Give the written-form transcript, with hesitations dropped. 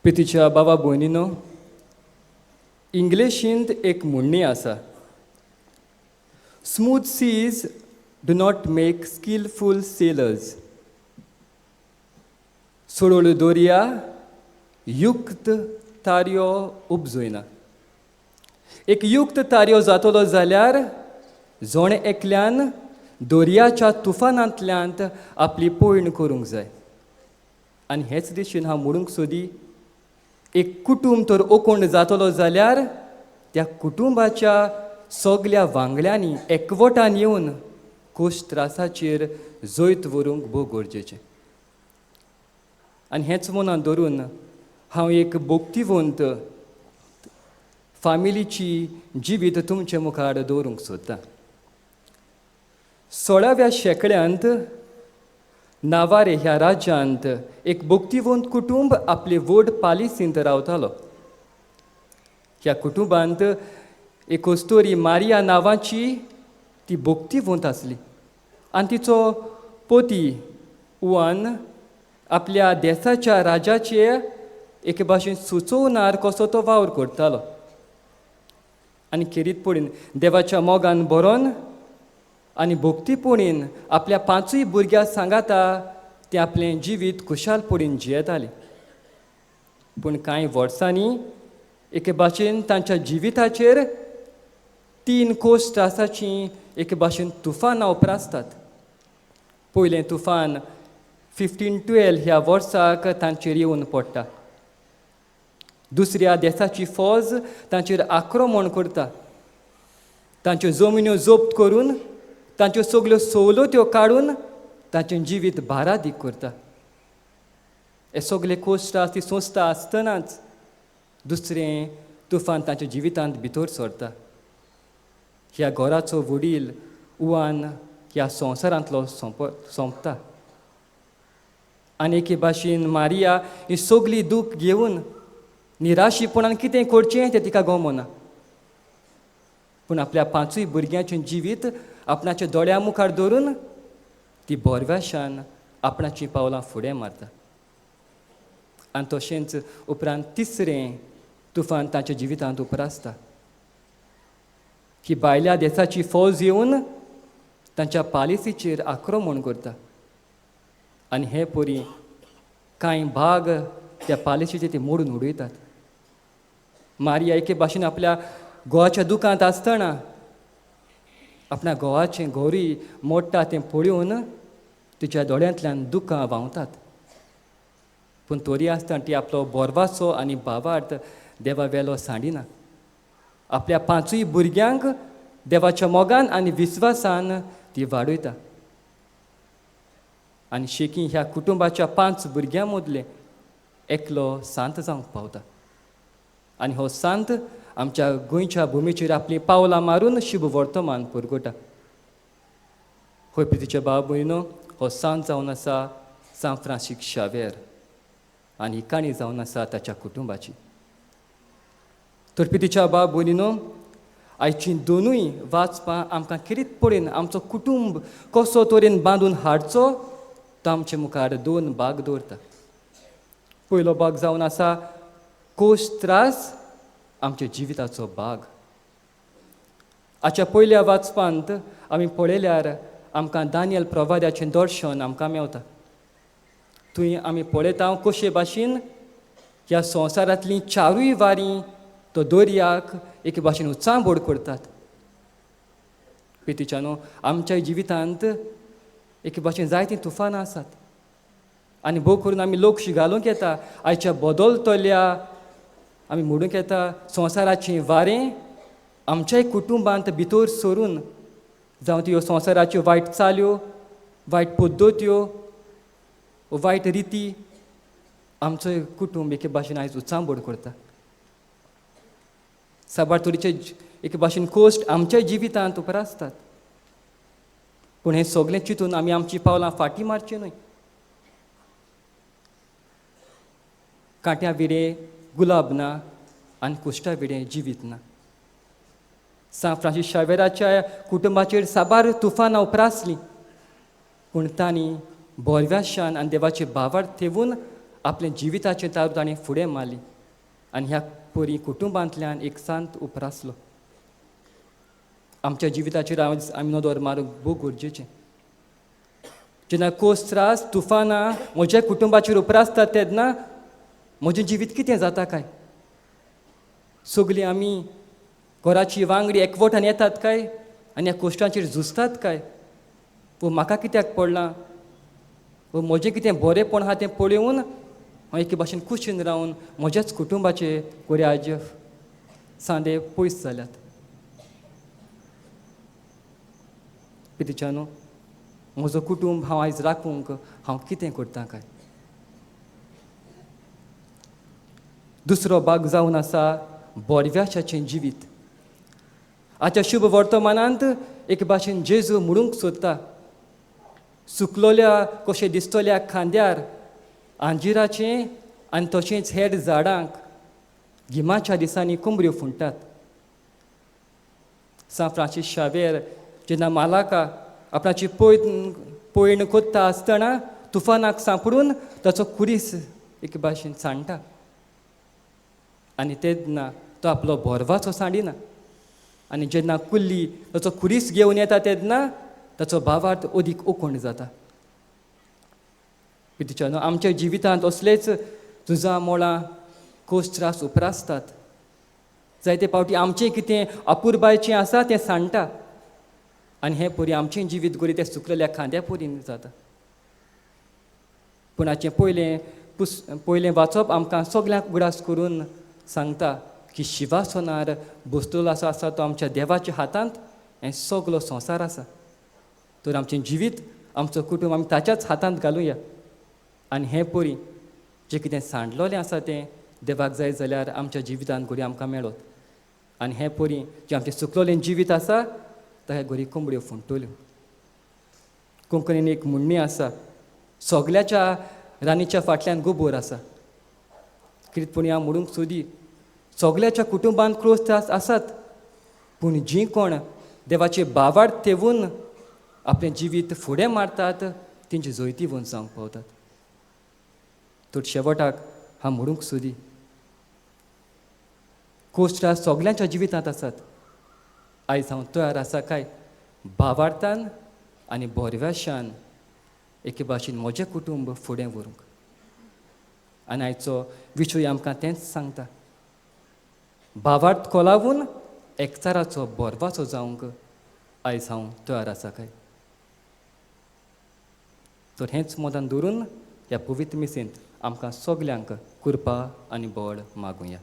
प्रितीच्या बाबा भयणीनो, इंग्लिशींत एक म्हणणी आसा, "Smooth seas do not make skillful sailors." सरळ दर्या युक्त तारयो उपजयना. एक युक्त तारयो जातलो जाल्यार जण एकल्यान दर्याच्या तुफानांतल्यान आपली पयण करूंक जाय. आनी हेच दिशेन हांव म्हणूंक सोदी, एक कुटूंब तर ओकोंड जातलो जाल्यार त्या कुटुंबाच्या सगल्या वांगड्यांनी एकवटान येवन कश्ट त्रासाचेर जैत व्हरूंक भोव गरजेचें. आनी हेंच मनांत धरून हांव एक भक्तिवंत फामिलीची जिवीत तुमचे मुखार दवरूंक सोदतां. 16व्या शेंकड्यांत नावारे ह्या राज्यांत एक भक्तिवंत कुटूंब आपले व्हड पालिसींत रावतालो. ह्या कुटुंबांत एक अस्तोरी मारिया नांवाची ती भक्तिवंत आसली आनी तिचो पती उवान आपल्या देसाच्या राजाचे एके भाशेन सुचोवणार कसो तो वावर करतालो. आनी खेरीतपणीन देवाच्या मोगान बरोवन आनी भक्तीपणीन आपल्या पांचूय भुरग्यां सांगाता ते आपलें जिवीत खुशालपणीन जियेतालीं. पूण कांय वर्सांनी एके भाशेन तांच्या जिविताचेर तीन कश्ट त्रासाचीं एके भाशेन तुफानां उप्रासतात. पयलें तुफान 1512 ह्या वर्साक तांचेर येवन पडटा. दुसऱ्या देसाची फौज तांचेर आक्रमण करता. तांच्यो जमिन्यो जप्त करून, तांच्यो सगल्यो सवलत्यो काडून तांचें जिवीत बारादीक करता. हे सगले कश्ट ती सोंसता आसतनाच दुसरें तुफान तांच्या जिवितांत भितर सरता. ह्या घराचो वडील उवान ह्या संवसारांतलो सोंपता आनी एके भाशेन मारिया ही सगली दूख घेवन निराशीपणान कितें करचें तें तिका गमना. पूण आपल्या पांचूय भुरग्यांचें जिवीत आपणाच्या दोळ्यां मुखार दवरून ती बोरव्याशान आपणाचीं पावलां फुडें मारता. आनी तशेंच उपरांत तिसरें तुफान तांच्या जिवितांत उप्रासता. ही भायल्या देसाची फौज येवन तांच्या पालिसीचेर आक्रमण करता आनी हे परी कांय भाग त्या पालिसीचे ते मोडून उडयतात. मारिया एके भाशेन आपल्या घोवाच्या दुकांत आसतना आपल्या घोवाचें घरूय मोडटा तें पळोवन तिच्या दोळ्यांतल्यान दुकां व्हांवतात. पूण तरी आसतना ती आपलो बोरवासो आनी भावार्थ देवा वेलो सांडिना. आपल्या पांचूय भुरग्यांक देवाच्या मोगान आनी विस्वासान ती वाडयता. आनी शेकी ह्या कुटुंबाच्या पांच भुरग्यां मदले एकलो सांत जावंक पावता आनी हो सांत आमच्या गोंयच्या भुमीचेर आपलीं पावलां मारून शुभ वर्तमान पुरगोटा. होय प्रितीचे भाव भयणो, हो सांत जावन आसा सांत फ्रांसीस शावेर आनी ही काणी जावन आसा ताच्या कुटुंबाची. तर प्रितीच्या भाव भयणीनो, आयची दोनूय वाचपां आमकां खेरीतपणीन आमचो कुटुंब कसो तरेन बांदून हाडचो तो आमचे मुखार दोन भाग दवरता. पयलो भाग जावन आसा कश्ट त्रास आमच्या जिविताचो भाग. आजच्या पयल्या वाचपांत आमी पळयल्यार आमकां दानियल प्रवाद्याचें दर्शन आमकां मेवता. थंय आमी पळयता कशे भाशेन ह्या संवसारांतलीं चारूय वारी तो दर्याक एके भाशेन उचांबोड करतात. प्रितीच्यानो, आमच्या जिवितांत एके भाशेन जायतीं तुफानां आसात आनी भोव करून आमी लोक घालूंक येता आयच्या बदलतल्या, आमी म्हणूंक येता, संवसाराचें वारें आमच्याय कुटुंबांत भितर सरून, जावं त्यो संवसाराच्यो वायट चाल्यो, वायट पद्दत्यो, वायट रिती आमचो कुटुंब एके भाशेन आयज उचांबोड करता. साबार तरेचे एके भाशेन कश्ट आमच्याय जिवितांत उप्रासतात. पूण हें सगलें चिंतून आमी आमचीं पावलां फाटीं मारचीं न्हय. कांट्या विडे गुलाब ना आनी कुश्टा विडे जिवीत ना. सांत फ्रांसीस शावेराच्या कुटुंबाचेर साबार तुफानां उप्रासलीं, पूण तांणी बोरव्याशान आनी देवाचे भावार्थ थेवून आपलें जिविताचें तारू ताणें फुडें मारली आनी ह्या परी कुटुंबांतल्यान एक सांत उपरासलो. आमच्या जिविताचेर आमी नदर मारूंक भोव गरजेचें. जेन्ना कोस त्रास तुफानां म्हज्या कुटुंबाचेर उपरासतात तेन्ना म्हजें जिवीत कितें जाता काय? सगलीं आमी घराची वांगडी एकवटान येतात काय आनी ह्या कोश्टांचेर झुजतात काय? वो म्हाका कित्याक पडलां, वो म्हजें कितें बरेंपण आहा तें पळोवन हांव एके भाशेन कुशीन रावन म्हज्याच कुटुंबाचे गोऱ्याज सांदे पयस जाल्यात. पितिच्यानो, म्हजो कुटुंब हांव आयज राखूंक हांव कितें करता काय? दुसरो भाग जावन आसा बोरव्याशाचें जिवीत. आतां शुभ वर्तमानांत एक भाशेन जेजू म्हणूंक सोदता, सुकलोल्या कशें दिसतल्या खांद्यार आंजिराचें आनी तशेंच हेर झाडांक गिमाच्या दिसांनी कोंबऱ्यो फुंडटात. सांत फ्रांसीस शावेर जेन्ना मालाका आपणाची पयण कोत्ता आसतना तुफानाक सांपडून ताचो कुरीस एक भाशेन सांडटा आनी तेन्ना तो आपलो बोरवाचो सांडिना आनी जेन्ना कुल्ली ताचो खुरीस घेवन येता तेन्ना ताचो भावार्थ अदीक उकोण जाता. पितिच्यानो, आमच्या जिवितांत असलेच झुजां मोळां कोस त्रास उपरासतात. जायते फावटी आमचें कितें अपुरबायचें आसा तें सांडटा आनी हें परी आमचें जिवीत गोरी तें सुकलेल्या खांद्या परीन जाता. पूण हाचें पयलें वाचप आमकां सगल्यांक उगडास करून सांगता की शिवासनार बसलेलो आसा तो आमच्या देवाच्या हातांत हें सगलो संवसार आसा. तर आमचें जिवीत, आमचो कुटुंब आमी ताच्याच हातांत घालुया आनी हें परी जें कितें सांडलोलें आसा तें देवाक जाय जाल्यार आमच्या जिवितांत घोडी आमकां मेळत आनी हें परी जें आमचें सुकलोलें जिवीत आसा ताका घोडी कोंबड्यो फुंडटल्यो. कोंकणीन एक म्हणणी आसा, सगल्याच्या राणीच्या फाटल्यान गोबोर आसा. कितें पूण हांव म्हणूंक सोदी, सगल्याच्या कुटुंबांत क्रोस त्रास आसात, पूण जीं कोण देवाचे बावार तेवून आपलें जिवीत फुडें मारतात तेंची जैतिवंत जावंक पावतात. तर शेवटाक हांव म्हणूंक सोदी, कोस त्रास सगल्यांच्या जिवितांत आसात. आयज हांव तयार आसा काय भावार्थान आनी बोरव्याशान एके भाशेन म्हजें कुटुंब फुडें व्हरूंक? आनी आयचो विशय आमकां तेंच सांगता, भावार्थ कोलावून एकचाराचो बोरवाचो जावंक आयज हांव तयार आसा काय? तर हेंच मतान धरून ह्या पवित्र मिसेंत आमकां सगल्यांक कृपा आनी बळ मागुया.